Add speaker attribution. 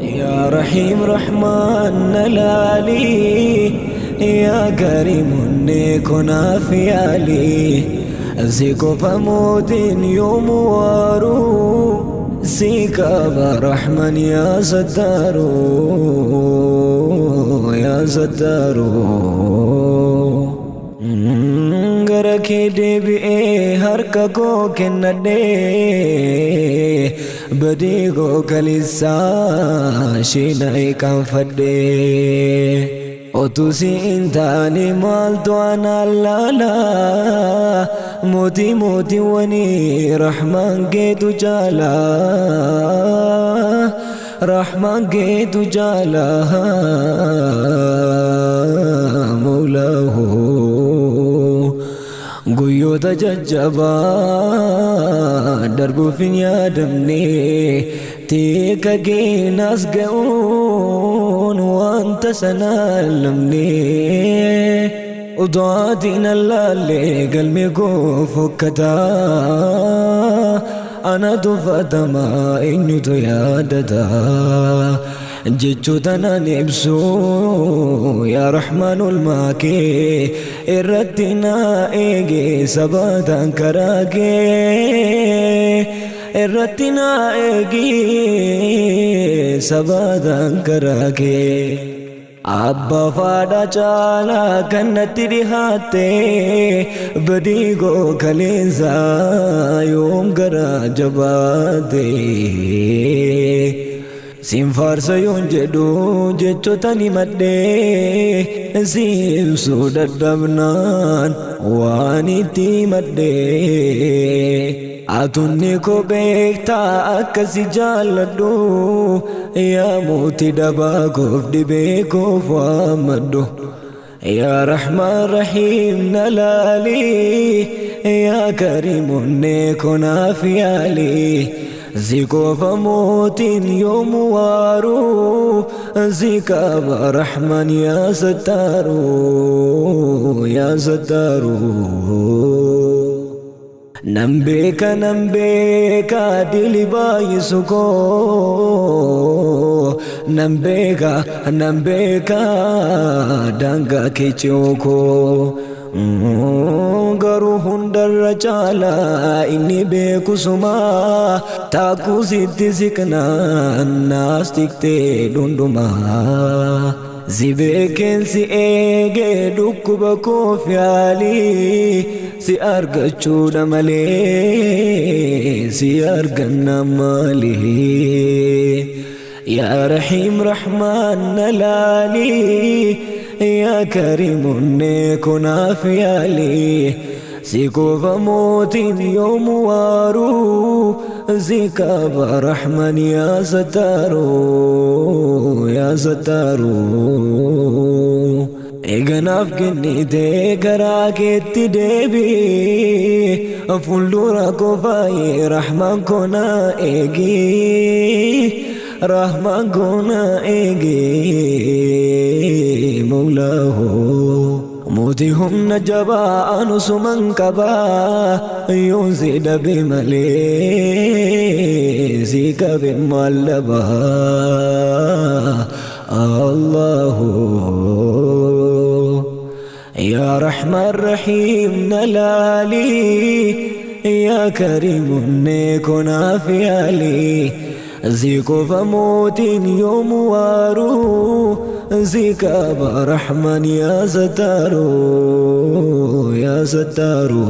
Speaker 1: يا رحيم رحمن نلالي يا كريم نكون فيالي زيكو فموتين يوم وارو سيكا برحمن يا ستارو يا ستارو gara kee deebi'ee harka koo kennadhee badii koo kalissaa shiina hiikanfadhee otuu si hin taane maaltu anaan laala mootii mootiiwwanii rahmaan keetu jaala rahmaan keetu jaala moolaahu guyyoota jajjabaa darbuuf hin yaadamne teeka keenas ga'uun wanta sanaan lamne utuaatiin allaallee galmi koo fokkataa ana tuffatamaa eenyutu yaadataa jechoota naan ibsu yaa Rahmaan olmaa kee irratti naa eege sabaataan karaa kee irratti naa eege sabaataan karaa kee Abbaa faadha caalaa kan natti dhihaatte badii koo kaleessaa yoom garaa jabaate siin faarsa yoon jedhu jechoota ni madhee si ibsuu dadhabnaan waan itti madhee atunni koo beektaa akkasi jaalladhu yaa mootii dabaa koof dhibee koof waammadhu yaa Rahmaan Rahiim na laali yaa Kariim onnee koo naaf yaali زيكو فموتين يوم وارو زيكا برحمن يا ستارو يا ستارو نمبيكا نمبيكا دلي بايسكو نمبيكا نمبيكا دانگا كيچوكو garuu hundarra caalaa inni beeku sumaa taakuu sitti siqnaan naas tiktee dhundhumaa si beekeen si eegee dhukkuba koof yaalii si argachuudha malee si arganna maalii yaa Rahiim Rahmaan na laalii يا كريم نكون فيالي سيكو فموت يوم وارو زيكا برحمن يا ستارو يا ستارو Eeganaaf kennitee karaa keetti deebii fuuldura koo faayee Rahmaan koo na eegi Rahmaan koo na eegi Mawlaahu mootii humna jabaa anu suman qabaa yoon si dhabe malee si qabe maal dhabaa Allahu يا رحمن رحيم نلالي يا كريم نكون فيالي زيكو فموت يوم وارو زيكا برحمن يا ستارو يا ستارو.